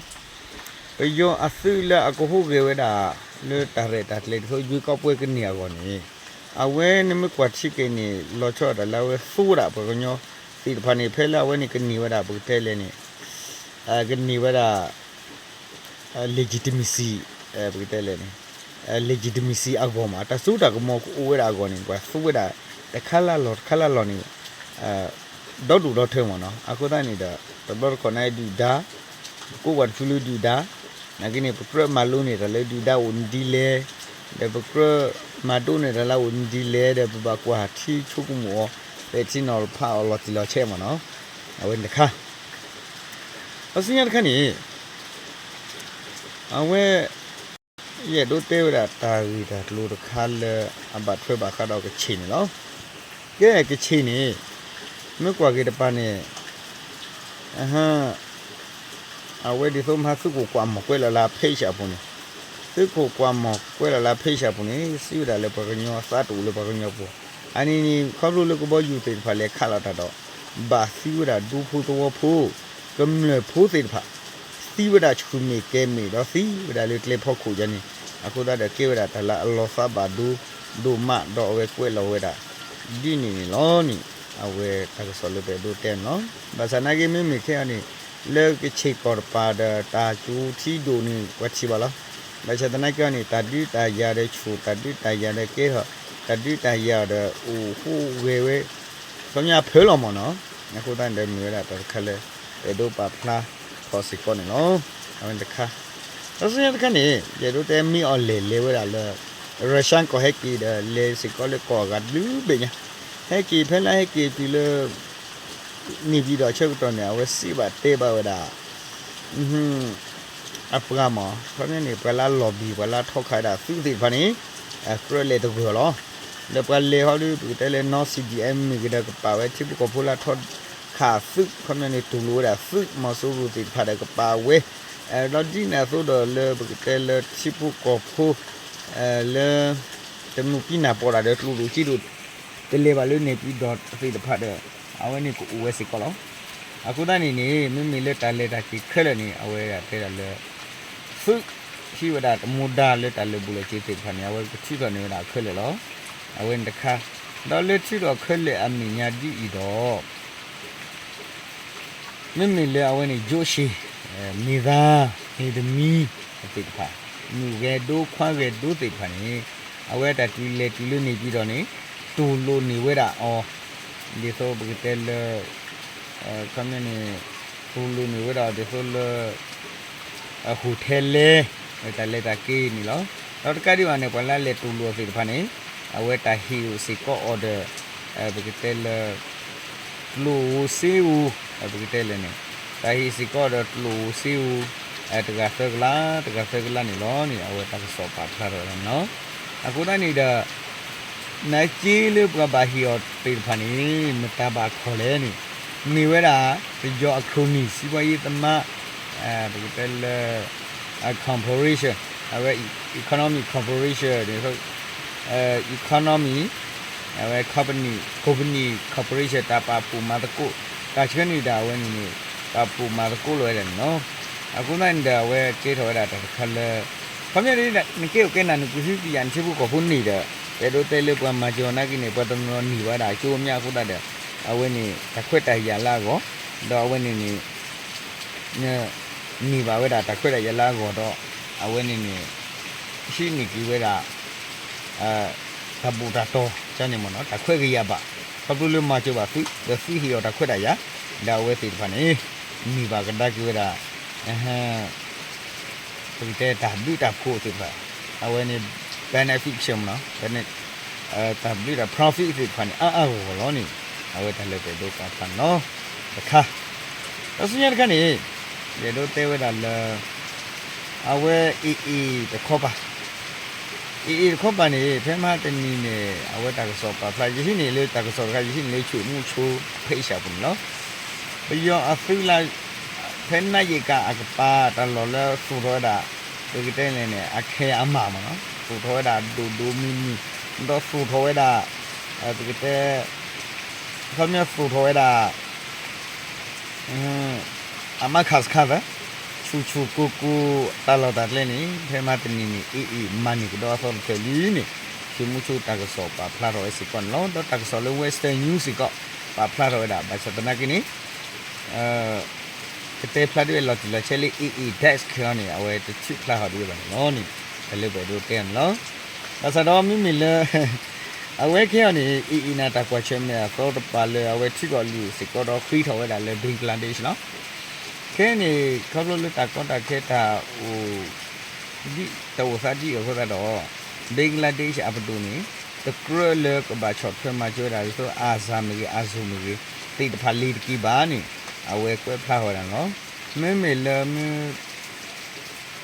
ပယီၤအသုးလၢအကဟူးဂဲၤဝဲဒၣ် လၢတၢ်ရဲၣ်တၢ်ကျဲၤဒ်သိး ရွေးကောက်ပွဲကန့ၢ်အဂီၢ်န့ၣ် အဝဲန့ၣ်မ့ၢ်ကွၢ်ထံက့ၤန့ၣ် လီၤဆီဒၣ်တၢ်လၢအဝဲသူဝဲဒၣ်ပှၤကညီသ့ၣ်တဖၣ်န့ၣ် ဖဲလၢအဝဲန့ၣ်ကန့ၢ်ဝဲဒၣ် ပကတဲလဲၣ်န့ၣ် ကန့ၢ်ဝဲဒၣ် legitimacy ပကတဲလဲၣ်န့ၣ် legitimacy အဂီၢ်မး တၢ်စိတၢ်ကမီၤကအိၣ်ဝဲဒၣ်အဂီၢ်န့ၣ် ပှၤသူဝဲဒၣ် တခါလၢလီၢ်တခါလၢလီၢ်န့ၣ် ဒီဒူၣ်ဒီထၢမ့ၢ်နီၤ. အဃိသတးန့ၣ်ဒီး တဘျီတခီၣ်န့ၣ်ဒုၣ်ဒါ ပကိးပှၤတဖုလၢဒုၣ်ဒါ နာ်က့န့ၣ် ပကြၢးမၤလိန့ၢ်တၢ်လၢဒုၣ်ဒါအိၣ်န့ၣ်ဒ်လဲၣ်, ဒီးပကြၢးမၤဒိးန့ၢ်တၢ်လၢအိၣ်န့ၣ်ဒ်လဲၣ်, ဒီးပဘၣ်ကွၢ်ထံဆိကမိၣ်အီၤ ပဲာ်ထံနီၤဖးအီၤလီၤတံၢ်လီၤဆဲးမ့ၢ်နီၤ. အဝဲန့ၣ်တခါ အဆူညါတခါန့ၣ် အဝဲ ယအဲၣ်ဒိးတဲဝဲဒၣ်တၢ်ဂ့ၢ်တၢ်ကျိၤတခါလၢအဘၣ်ထွဲဘၣ်ဃးဒီးကခ့ၣ်န့ၣ်လီၤ. ကဲ ကခ့ၣ်န့ၣ် မ့ၢ်ကွၢ်က့ၤတပၤန့ၣ် အဝဲဒ်သိးမဟါသုးခိၣ်ကွၢ်မီၢ်ကွဲးလီၤလၢ page အပူၤန့ၣ်, သုးခိၣ်ကွၢ်မီၢ်ကွဲးလီၤလၢ page အပူၤန့ၣ် စံးဝဲဒၣ်လၢပှၤကညီအသးတအိၣ်လၢပှၤကညီပူၤ, အန့ၣ်န့ၣ် ခီဖျိလၢကဘီယူၤသ့ၣ်တဖၣ်လဲၤခးလီၤတၢ်ဒီး ဘၣ်သံဝဲဒၣ်ဒူဖိသဝီဖိ ကမျၢၢ်ဖိသ့ၣ်တဖၣ် သံဝဲဒၣ်ဆူၣ်မ့ၢ်ကဲမ့ၢ်ဒီးသံဝဲဒၣ်လၢကျဲဖီခိၣ်ယါန့ၣ်, အဃိသတးဒီးကဲဝဲဒၣ်တၢ်လၢအလီၤသးဘၣ်ဒိ ဒိၣ်မးဒီးအဝဲကွဲးလီၤဝဲဒၣ် ဒ်န့ၣ်န့ၣ်လီၤန့ၣ်, အဝဲတၢ်ကစီၣ်လၢပအဲၣ်ဒိးတဲန့ၣ်လီၤ. ဘၣ်ဆၣ်သနာ်က့မ့မ့ၢ်ခဲအံၤန့ၣ် လၢကခ့ၣ်ကီၢ်တပၤဒီးတၢ်ကၠိထံဒိၣ်န့ၣ် ပှၤထံၣ်ဘၣ်လီၤ. ဘၣ်ဆၣ်သနာ်က့အံၤန့ၣ် တၢ်ဒုးတၢ်ယၤဒီးဆူၣ် တၢ်ဒုးတၢ်ယၤဒီးကဲထီၣ် တၢ်ဒုးတၢ်ယၤဒီးအိၣ်ဃူဂဲၤဝဲ ခီပညီဖၢလီၤမ့ၢ်နီၤ. အဃိသတးန့ၣ်ဒီးမ့ၢ်ဝဲဒၣ်တၢ်တခါလၢ ပအဲၣ်ဒိးပာ်ဖျါထီၣ်စ့ၢ်ကီးန့ၣ်လီၤ. အဝဲတခါ တဆူညါတခါန့ၣ် ယအဲၣ်ဒိးတဲမ့ၢ်အီၤလဲၤလဲၤဝဲဒၣ်လၢ Russia ကီၢ်ဟဲက့ၤဒီးလဲၤစ့ၢ်ကီးလၢကီၢ်အဂၤတဘျုးဘ့ၣ်ညါ, ဟဲက့ၤဖဲလၢဟဲက့ၤတုၤလၢ န့ၣ်ပၠံၤဒီးဆၢကတီၢ်န့ၣ် အဝဲစံးဘၣ်တဲဘၣ်ဝဲဒၣ် အပှၤမ့ၢ် ခီပညီန့ၣ် ပှၤလၢအ lobby ပှၤလၢအထီၣ်ခးဝဲဒၣ်သုးသ့ၣ်တဖၣ်န့ၣ် ကြၢးလဲၤတဂၢၢ်လီၤ. ဒီးပှၤလဲၤဟီဒီး ပကတဲလၢ နီၢ် CDM မ့ၢ်ဂ့ၤဒီးကပာ်ဝဲထံဖိကီၢ်ဖိလၢအထီၣ်ခးသုး ခီပညီန့ၣ် တူၢ်လိာ်ဝဲဒၣ်သုး မီၤစိရိၤသ့ၣ်တဖၣ်ဒီးကပာ်ဝဲ ဒီးဒ်န့ၣ်အသိးဒီးလၢပကတဲလၢထံဖိကီၢ်ဖိ လၢ တနူၤပံနၢ်ပီးတၢ်ဒီးကျိၣ်ဒိၣ်စ့ဒိၣ် တလဲၤဘၣ်လၢန့ၣ်ပၠံၤဒီးသ့ၣ်တဖၣ်ဒီး အဝဲန့ၣ်ကအိၣ်ဝဲစ့ၢ်ကီးလီၤ. အဃိသတးန့ၣ်န့ၣ် မ့မ့ၢ်လၢတၢ်လဲၤတၢ်က့ၤခဲလၢာ်န့ၣ် အဝဲဒၣ်တဲဒၣ်လၢ သုး ဟံးဝဲဒၣ်တမူဒါလၢတၢ်လၢာ်ဘူၣ်လၢာ်စ့ၤသ့ၣ်တဖၣ်န့ၣ် အဝဲကထုးထီၣ်န့ၢ်ဝဲဒၣ်ခဲလၢာ်လီၤ. အဝဲန့ၣ်တခါ ဒီးလၢထုးထီၣ်ခဲလၢာ်အမဲာ်ညါဒ်အံၤဒီး မ့မ့ၢ်လၢအဝဲန့ၣ် ယိးၡ့ၣ် မ့ၢ်သါ မ့ၢ်တမံၤ သ့ၣ်တဖၣ် မုၣ်ဂဲၤဒိခွါဂဲၤဒိသ့ၣ်တဖၣ်န့ၣ် အဝဲတၢ်တုၤလဲၤတုၤလၢန့ၣ်ပၠံၤဒီးန့ၣ် တူၢ်လိာ်န့ၢ်ဝဲဒၣ်အီၤ ဒ်သိးပကတဲလၢ ခီပညီန့ၣ် တူၢ်လိာ်န့ၢ်ဝဲဒၣ်အီၤဒ်သိးလၢ အဟူးထဲလဲ တၢ်လဲၤတၢ်က့ၤန့ၣ်လီၤ. ဒီးတကးဒံးဘၣ်န့ၣ် ပှၤလၢအလဲၤတူၢ်လိာ်အီၤသ့ၣ်တဖၣ်န့ၣ် အဝဲတၢ်ဟ့ၣ်အီၤစ့ၢ်ကီးအီၤဒီး ပကတဲလၢ ကျိၣ်ဧိၤစ့ဧိၤ ပကတဲလဲၣ်န့ၣ် တၢ်ဟ့ၣ်စ့ၢ်ကီးအီၤဒီးကျိၣ်ဧိၤစ့ဧိၤ တဂၤသၢကလး တဂၤသၢကလးန့ၣ်လီၤန့ၣ် အဝဲတၢ်ကစီၣ်ပာ်ဖျါထီၣ်ဝဲဒၣ်န့ၣ်လီၤ. အဃိသတးန့ၣ်ဒီး နာ်က့လၢပှၤဘၣ်ဟ့ၣ်အီၤသ့ၣ်တဖၣ်န့ၣ် မတၤဘၣ်ခီလဲၣ်န့ၣ် မ့ၢ်ဝဲဒၣ် ပယီၤအ crony စီးပွားရေးသမား ပကတဲလၢ corporation အဝဲ economic corporation န့ၣ် economy အဝဲ company, company corporation တၢ်ပာ်ဖှိၣ်မၤသကိး တၢ်ဆှၢန့ၢ်ဒၣ်အဝဲန့ၣ်န့ၣ် ပာ်ဖှိၣ်မၤသကိးလီၤဝဲဒၣ်န့ၣ်လီၤ. အဃိသတးန့ၣ်ဒီး အဝဲကဲထီၣ်ဝဲဒၣ်တၢ်တခါလၢ ခီပညီဒ်နကဲအိၣ်ကဲနၢ်နကဟုကယာ်နထံဖိကီၢ်ဖိန့ၣ်ဒီး ပအဲၣ်ဒိးတဲလၢပှၤမၤစၢၤအီၤနာ်က့န့ၣ် ပှၤတနီၤနီၤန့ၢ်ဘၣ်ဝဲဒၣ်အကျိၤအမြတ်အဃိသတးဒီး အဝဲန့ၣ် တၢ်ခွဲးတၢ်ယာ်လၢအဂီၢ် ဒီးအဝဲန့ၣ်န့ၣ် န့ၢ်ဘၣ်ဝဲဒၣ်တၢ်ခွဲးတၢ်ယာ်လၢအဂီၢ်ဒီး အဝဲန့ၣ်န့ၣ် ဟံးန့ၢ်က့ၤဝဲဒၣ် တၢ်ဘူၣ်တၢ်တီၤန့ၣ်မ့ၢ်နီၤ တၢ်ခွဲးကယာ်ဘၣ် ခီဖျိလၢမၤစၢၤဘၣ်သုး ဒီးသုးဟ့ၣ်အီၤတၢ်ခွဲးတၢ်ယာ် ဒီးအဝဲသ့ၣ်တဖၣ်န့ၣ် န့ၢ်ဘၣ်ကဒါက့ၤဝဲဒၣ် ပကတဲတၢ်ဘျုးတၢ်ဖှိၣ်သ့ၣ်တဖၣ်, အဝဲန့ၣ် benefit မနီၤ, တၢ်ဘျုးတၢ် profit သ့ၣ်တဖၣ်န့ၣ် အါအါဂီၢ်ဂီၢ်လီၤန့ၣ်, အဝဲတၢ်လၢပအဲၣ်ဒိးပာ်ဖျါန့ၣ်လီၤ. တခါ, ဒီးဆူညါတခါန့ၣ်, ယအဲၣ်ဒိးတဲဝဲဒၣ်လၢ အဝဲ AA တခီပၤ, AA တခီပၤန့ၣ် ဖဲမဟါတနံၤန့ၣ် အဝဲတၢ်ကစီၣ်ပာ်ဖျါ ယဟံးန့ၢ်လၢတၢ်ကစီၣ်တခါ ယဟံးန့ၢ်လၢ ရွှေမုချို page အပူၤန့ၣ်လီၤ. ပယီၤအသုးလၢ ဖဲနးယံာ်ကၣ်အကပၤ တၢ်လီၢ်လၢသူၣ်ထီၣ်ဝဲဒၣ် ပကတဲလဲၣ်န့ၣ် အခဲအမးမနီၤ, သူၣ်ထီၣ်ဝဲဒၣ်ဒိၣ်ဒိၣ်မုၢ်မုၢ်, ဒီးသူၣ်ထီၣ်ဝဲဒၣ် ပကတဲ ခီပညီသူၣ်ထီၣ်ဝဲဒၣ် အမါခးစခါသၢ, ဆူၣ်ဆူၣ်ကိၢ်ကိၢ်တၢ်လီၢ်တၢ်ကျဲန့ၣ် ဖဲမဟါတနံၤန့ၣ် AA မၤန့ၢ်ကဒီးအသီတဖျၢၣ်လံန့ၣ် ရွှေမုချို တၢ်ကစီၣ်ပာ်ဖျါထီၣ်ဝဲစ့ၢ်ကီးန့ၣ်လီၤ. ဒီးတၢ်ကစီၣ်လၢ Western News စ့ၢ်ကီး ပာ်ဖျါထီၣ်ဝဲဒၣ် ဘၣ်ဆၣ်သနာ်က့န့ၣ် ကတဲဖျါဒ်ဝဲလီၤတံၢ်လီၤဆဲးလၢ AA Dash ခဲအံၤန့ၣ် အဝဲတထုးဖျါထီၣ်ဒံးဘၣ်န့ၣ်လီၤန့ၣ် တၢ်လၢပအဲၣ်ဒိးတဲအီၤန့ၣ်လီၤ. ဘၣ်ဆၣ်ဒီးမ့မ့ၢ်လၢ အဝဲခဲအံၤန့ၣ် AA န့ၣ် တၢ်ကွၢ်ဆၢၣ်မဲာ်အသီတပၤလၢအဝဲထံကီၢ်လံာ်စ့ၢ်ကီးဒီးဃ့ထီၣ်ဝဲဒၣ်လၢ Bangladesh လီၤ. ခဲအံၤန့ၣ် ခီဖျိလၢတၢ်ကီတၢ်ခဲတၢ်အိၣ် ဒ်တၢ်အိၣ်သးဒ်အံၤအဃိသတးဒီး Bangladesh အပဒိၣ်န့ၣ် တကြၢးလၢကဘၣ်ဆီၣ်ထွဲမၤစၢၤဝဲဒၣ်ဒ်သိး ARSA မ့ၢ်ဂ့ၤ ASO မ့ၢ်ဂ့ၤ သ့ၣ်တဖၣ်လ့ၤတက့ၤဘၣ်န့ၣ် အဝဲကွဲးဖျါထီၣ်ဝဲဒၣ်န့ၣ်လီၤ. မ့မ့ၢ်လၢ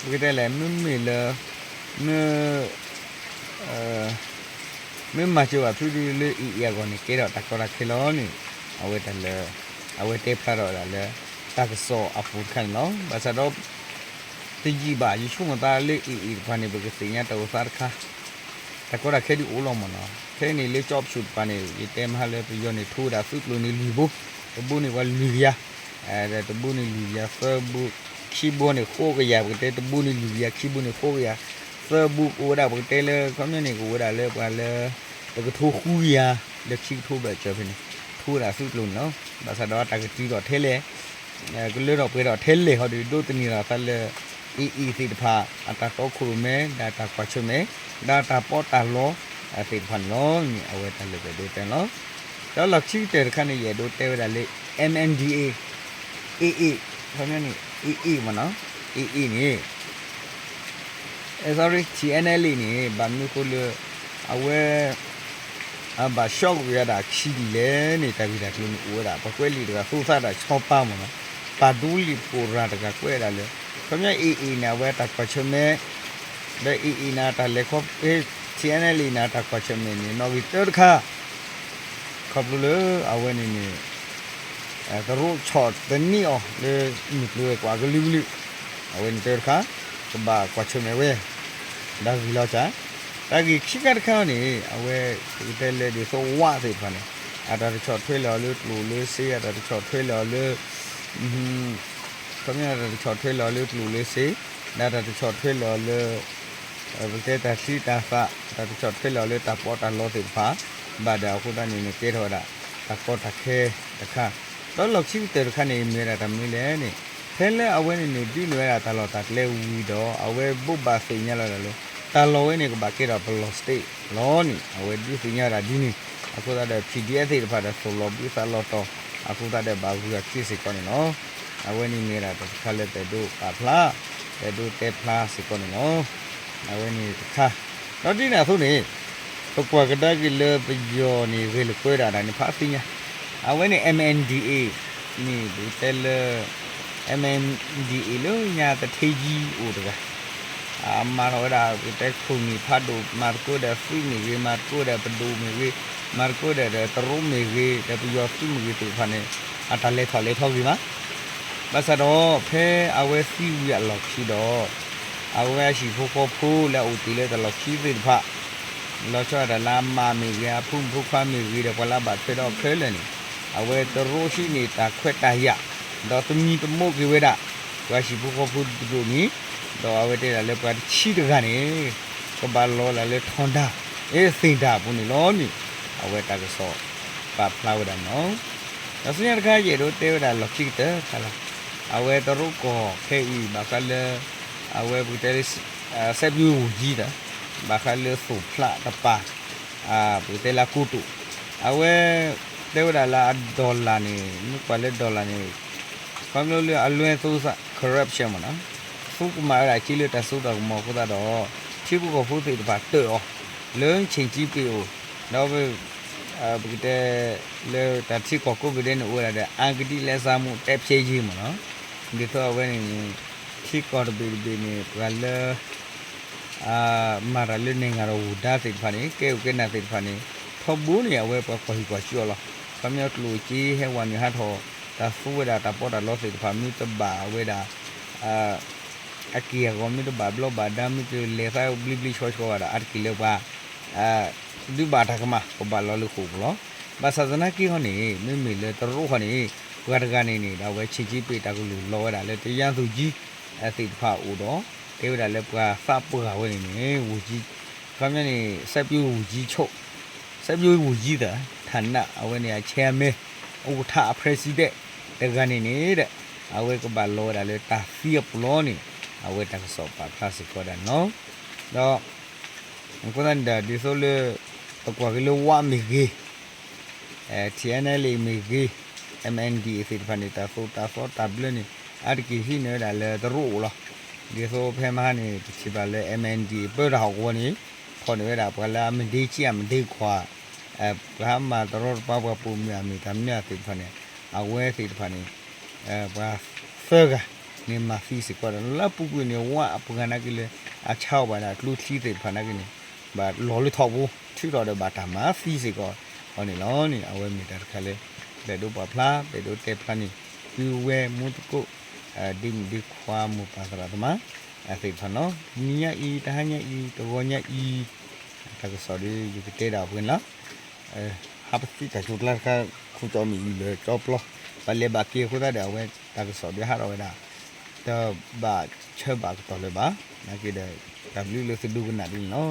ပကတဲလဲၣ် မ့မ့ၢ်လၢ မ့ၢ် မ့ၢ်မၤစၢၤဘၣ်ဖုဒုလၢ AA အဂီၢ်န့ၣ် ကဲထီၣ်တၢ်ကီတၢ်ခဲလီၤန့ၣ် အဝဲတၢ်လၢ အဝဲတဲဖျါထီၣ်ဝဲဒၣ်လၢ တၢ်ကစီၣ်အပူၤတခါန့ၣ်လီၤ. ဘၣ်ဆၣ်ဒီး တယံာ်ဘၣ် ယဆိကမိၣ်သးလၢ AA တဖၣ်န့ၣ် ပကသ့ၣ်ညါတၢ်အိၣ်သးတခါ တၢ်ကီတၢ်ခဲဒုးအိၣ်လီၤမ့ၢ်နီၤ. ခဲအံၤန့ၣ်လၢကၠီပဆူၣ်တပၤန့ၣ် ယတဲမဟါလၢပယီၤန့ၣ် ထိဝဲဒၣ်သုးကျိၤန့ၣ်လွံၢ်ဘိ, တဘိန့ၣ်ပှၤလွံၢ်ကယၤ, ဒီးတဘိန့ၣ်လွံၢ်ကယၤသၢဘိ, ခံဘိန့ၣ်ဃိးကယၤ, ပကတဲတဘိန့ၣ်လွံၢ်ကယၤ ခံဘိန့ၣ်ဃိးကယၤ, သၢဘိကအိၣ်ဝဲဒၣ် ပကတဲလၢ ခီပညီန့ၣ် ကအိၣ်ဝဲဒၣ်လၢပှၤလၢ တကထိဃုကယၤ ဒီးခံကထိဘၣ်စၢၤဖဲန့ၣ် ထိဝဲဒၣ်သုးကျိၤန့ၣ်လီၤ. ဘၣ်ဆၣ်ဒီးတၢ်ကတုၤထီၣ်ထဲလဲၣ် ကလၢထီၣ်ပှဲၤထီၣ်ထဲလဲၣ်ဟီဒီး ဒိးသန့ၤထီၣ်သးလၢ AA သ့ၣ်တဖၣ် အတၢ်တီခိၣ်ရိၣ်မဲ ဒီးတၢ်ကွၢ်ဆၢၣ်မဲာ် ဒီးတၢ်ပီးတၢ်လီသ့ၣ်တဖၣ်န့ၣ်လီၤန့ၣ် အဝဲတၢ်လၢပအဲၣ်ဒိးတဲန့ၣ်လီၤ. ဒီးလီၢ်ခံကတၢၢ်တခါန့ၣ် ယအဲၣ်ဒိးတဲဝဲဒၣ်လၢ MNDAA, AA, ခီပညီန့ၣ် AA မ့ၢ်နီၤ, AA န့ၣ် sorry, TNLA န့ၣ် ဘၣ်မနုၤအဃိလၢ အဝဲ အဘၣ်ဆှီကွံာ်ဝဲဒၣ်ခံဒ်လဲၣ်န့ၣ် တၢ်ဂ့ၢ်တၢ်ကျိၤန့ၣ်အိၣ်ဝဲဒၣ် ပှၤကွဲးလံာ်တဂၤ သူသးတၢ်ဆီပာ်မ့ၢ်နီၤ, ပှၤဒိလံာ်ပှိၢ်ရၤတဂၤကွဲးဒၣ်လၢ ခီပညီ AA န့ၣ် အဝဲတၢ်ကွၢ်ဆၢၣ်မဲာ် ဒီး AA န့ၣ် တၢ်လဲၤခီ TNLA န့ၣ် တၢ်ကွၢ်ဆၢၣ်မဲာ်န့ၣ် နီၣ်ဂံၢ်တၢတခါ ခီဖျိလၢအဝဲန့ၣ်န့ၣ် တရူးဆီၣ်သနံးအီၤလၢ မုၢ်ကျိၤဝဲၤကွာ်ကလုာ်ကလုာ်, အဝဲန့ၣ်တၢတခါ ကဘၣ်ကွၢ်ဆၢၣ်မဲာ်ဝဲ ဒီးဂံၢ်လီၤစၢ်, တၢ်ဂ့ၢ်ခံခါတခါန့ၣ် အဝဲ ပကတဲလဲၤဒ်သိးဝးသ့ၣ်တဖၣ်န့ၣ် အတၢ်တဆီၣ်ထွဲလၢအီၤလၢကျိၣ်လၢစ့, အတၢ်တဆီၣ်ထွဲလၢအီၤလၢ ခီပညီ တၢ်တဆီၣ်ထွဲလၢအီၤလၢကျိၣ်လၢစ့, ဒီးတၢ်တဆီၣ်ထွဲလၢအီၤလၢ ပကတဲတၢ်ချံတၢ်သၣ်, တၢ်တဆီၣ်ထွဲလၢအီၤလၢတၢ်ပီးတၢ်လီသ့ၣ်တဖၣ်, ဘၣ်ဒီးအဃိသတးန့ၣ်န့ၣ် ကဲထီၣ်ဝဲဒၣ် တၢ်ကီတၢ်ခဲတခါ, ဒီးလီၢ်ခံကတၢၢ်တခါန့ၣ် မ့ၢ်ဝဲဒၣ်တၢ်မနုၤလဲၣ်န့ၣ်, ဖဲလၢအဝဲန့ၣ်န့ၣ် ဒုးန့ၢ်ဝဲဒၣ်တၢ်လီၢ်တၢ်ကျဲဝံၤဒီး အဝဲဘိးဘၣ်သ့ၣ်ညါလီၤဒၣ်လၢ တၢ်လီၢ်ဝဲန့ၣ် ကဘၣ်ကဲထီၣ်ပလီၢ် state လီၤန့ၣ် အဝဲဒုးသ့ၣ်ညါဝဲဒၣ်ဒ်န့ၣ်, အဃိသတးဒီး PDF သ့ၣ်တဖၣ်ဒီး သိၣ်လီၤဘှံးသးလီၤတီၤ, အဃိသတးဒီး ဘၣ်ဂုၤအခံစ့ၢ်ကီးန့ၣ်လီၤ. အဝဲန့ၣ်မ့ၢ်ဝဲဒၣ်တၢ်တခါလၢပအဲၣ်ဒိးပာ်ဖျါ, ပအဲၣ်ဒိးတဲဖျါစ့ၢ်ကီးန့ၣ်လီၤ. အဝဲန့ၣ်တခါ, ဒီးဒ်န့ၣ်အသိးန့ၣ်, ပကွၢ်ကဒါက့ၤလၢပယီၤန့ၣ် ဂဲၤလိာ်ကွဲဒၣ်တၢ်န့ၣ် ဖးသ့ၣ်ညါ, အဝဲန့ၣ် MNDAA န့ၣ် ပကတဲလၢ MNDAA လၢညါတထ့ကံအိၣ်တဂၤ အမၤထီၣ်ဝဲဒၣ် ပကတဲခိၣ်နံၣ်ဖးဒိၣ်, မၤသကိးဒီးသုးမ့ၢ်ဂ့ၤ, မၤသကိးဒီးပဒိၣ်မ့ၢ်ဂ့ၤ, မၤသကိးဒီးတရူးမ့ၢ်ဂ့ၤ, ဒီးပယီၤသုးမ့ၢ်ဂ့ၤသ့ၣ်တဖၣ်န့ၣ် အတၢ်လဲၤထီၣ်လဲၤထီဂ့ၤမး, ဘၣ်ဆၣ်ဒီး ဖဲအဝဲသံဝံၤအလီၢ်ခံဒီး အဝဲအဟံၣ်ဖိဃီဖိလၢအအိၣ်တ့ၢ်လၢတၢ်လီၢ်ခံသ့ၣ်တဖၣ် လီၤဆီဒၣ်တၢ်လၢအမါမ့ၢ်ဂ့ၤ, အဖိမုၣ်ဖိခွါမ့ၢ်ဂ့ၤ, ဒီးပှၤလၢအဘၣ်ထွဲဒီးခဲလၢာ်န့ၣ်, အဝဲတရူးဟံးန့ၢ်တၢ်ခွဲးတၢ်ယာ်, ဒီးသမံသမိးက့ၤဝဲဒၣ် ပှၤဟံၣ်ဖိဃီဖိတဒူၣ်န့ၣ်, ဒီးအဝဲတဲဒၣ်လၢပှၤတဆံတဂၤန့ၣ် ကဘၣ်လီၤဒၣ်လၢထီဒါ အ့ သ့ၣ်တၢ်အပူၤန့ၣ်လီၤန့ၣ်, အဝဲတၢ်ကစီၣ်ပာ်ဖျါဝဲဒၣ်န့ၣ်လီၤ. ဒီးဆူညါတခါ ယအဲၣ်ဒိးတဲဝဲဒၣ်လီၢ်ခံကတၢၢ်တခါလီၤ. အဝဲတရူးကီၢ်ခဲအံၤ ဘၣ်ဃးလၢ အဝဲပကတဲလၢ စိုက်ပျိုးရေးဝန်ကြီး ဘၣ်ဃးလၢသိၣ်ဖျးတပၤ ပကတဲလၢကိတိာ်, အဝဲတဲဝဲဒၣ်လၢအ dollar န့ၣ် မ့ၢ်ကွၢ်လၢ dollar န့ၣ် ခီဖျိလၢအလွဲၢ်သိစး corruption မ့ၢ်နီၤ, သူကမၤဝဲဒၣ်က့လၢတၢ်စိတၢ်ကမီၤအဃိသတးဒီး ထံဖိကီၢ်ဖိသ့ၣ်တဖၣ်တၢၢ်အီၤ လၢဆ့ၣ်ကၠံပ့ၤအိၣ်, ဒီး ပကတဲ လၢတၢ်ထံကီၢ်ကိးဘ့ၣ်ဒဲးန့ၣ် အိၣ်ဝဲဒၣ်ဒီး အဂတိလိုက်စားမှုတိုက်ဖျက်ရေး မ့ၢ်နီၤ, ဒ်သိးအဝဲန့ၣ်န့ၣ် ထံကီၢ်တဘ့ၣ်တဘ့ၣ်န့ၣ် ပှၤလၢ မၤတၢ်လၢနဲၣ်ဂၤဒီးဝူၤဒါသ့ၣ်တဖၣ်န့ၣ် ကဲအိၣ်ကဲနၢ်သ့ၣ်တဖၣ်န့ၣ် ထီဘိန့ၣ် အဝဲပှၤကွၢ်ဟံၣ်ကွၢ်ဆူအီၤလီၤ. ခီပညီကျိၣ်စ့ဟဲဝဲနုာ်ဟးထီၣ် တၢ်သူဝဲဒၣ်တၢ်ပီးတၢ်လီသ့ၣ်တဖၣ် မ့ၢ်တဘၣ်ဝဲဒၣ် အက့ၢ်အဂီၤ မ့ၢ်တဘၣ်ဘျီဘၣ်ဒါ မ့ၢ်တလဲၤသးဘျ့ဘျ့ဆှီဆှီဘၣ်ဒီး အါတက့ၢ်လၢပှၤ ဒုးဘၣ်တၢ်ကမၣ် ကဘၣ်လီၤလၢဃိာ်ပူၤလီၤ. ဘၣ်ဆၣ်သနာ်က့ဃီန့ၣ် မ့မ့ၢ်လၢတရူးဃီန့ၣ် ပှၤတဂၤန့ၣ်န့ၣ် ဒီးအဝဲဆ့ၣ်ကၠံပ့ၤတၢ်ကလုၢ်လီၤဝဲဒၣ်လၢ တရားသူကြီး သ့ၣ်တဖၣ်အအိၣ်ဒီး တဲဝဲဒၣ်လၢပှၤသးပှၢ်ဝဲန့ၣ်န့ၣ် ဝန်ကြီး ခီပညီန့ၣ် စိုက်ပျိုးရေးဝန်ကြီးချုပ် စိုက်ပျိုးရေးဝန်ကြီးသ့ၣ် ဌာန အဝဲန့ၣ် အ chairman ဥက္ကဋ္ဌ အ president တဂၤန့ၣ်န့ၣ်ဒီး အဝဲကဘၣ်လီၤဝဲဒၣ်လၢတၢ်သံအပူၤလီၤန့ၣ် အဝဲတၢ်ကစီၣ်ပာ်ဖျါစ့ၢ်ကီးဝဲဒၣ်န့ၣ်လီၤ. ဒီး အဃိသတးန့ၣ်ဒီး ဒ်သိးလၢ ပကွၢ်က့ၤလၢဝါမ့ၢ်ဂ့ၤ ထံ NLA မ့ၢ်ဂ့ၤ MNDAA သ့ၣ်တဖၣ်န့ၣ် တၢ်သိၣ်တၢ်သီတၢ်ဘျၢန့ၣ် အါတက့ၢ်ဟံးန့ၢ်ဝဲဒၣ်လၢတရူးအိၣ်လီၤ. ဒ်သိးဖဲမဟါန့ၣ် ပထံၣ်ဘၣ်လၢ MNDAA ပၢတၢ်ဟီၣ်ကဝီၤန့ၣ် ဖီၣ်န့ၢ်ဝဲဒၣ်ပှၤလၢအမ့ၢ်ဒ့ကံအမ့ၢ်ဒ့ခွါ ပှၤဟးမၤတရီတပါပှၤပိာ်မုၣ်အမ့ၢ်တၢ်မနုၤသ့ၣ်တဖၣ်န့ၣ် အဝဲသ့ၣ်တဖၣ်န့ၣ် ပှၤသၢဂၤန့ၣ်မၤသံစ့ၢ်ကီးဒီး လၢအပူၤကွံာ်န့ၣ် ဝါအပှၤနာ်က့လၢ အဆါအီၤဘၣ်ဒၣ်ကျိချံသ့ၣ်တဖၣ်နာ်က့န့ၣ် ဘၣ်လီၤလၢထီဘိ ထုးထီၣ်ဒီးဘၣ်တၢ်မၤသံစ့ၢ်ကီးအီၤန့ၣ်လီၤန့ၣ် အဝဲမ့ၢ်တၢ်တခါလၢ ပအဲၣ်ဒိးပာ်ဖျါ ပအဲၣ်ဒိးတဲဖျါန့ၣ် သုဝဲမူသကိး ဒ့မုၣ်ဒ့ခွါမိၢ်ပၢ်သရၣ်သမါ သ့ၣ်တဖၣ်န့ၣ်လီၤ. တနံၤညါအံၤ တဟါညါအံၤ တဂီၤညါအံၤ တၢ်ကစီၣ်ဒီး ယကတဲဒၣ်ပှဲၤန့ၣ်လီၤ. ဟးပသံတၢ်ကၠိကျါတခါ ခိၣ်တီမ့ၢ်အံၤလၢကၠီပျီ ဘၣ်လဲၤဘၣ်က့ၤအဃိသတးဒီး အဝဲတၢ်ကစီၣ်ဒီးဟးထီၣ်ဝဲဒၣ် တဘၣ်ဆၢဘၣ်ကတီၢ်လၢၤဘၣ်. နာ်က့ဒီး တၢ်ဘျုးလၢသုဒိကနၣ်ဒ်န့ၣ်လီၤ.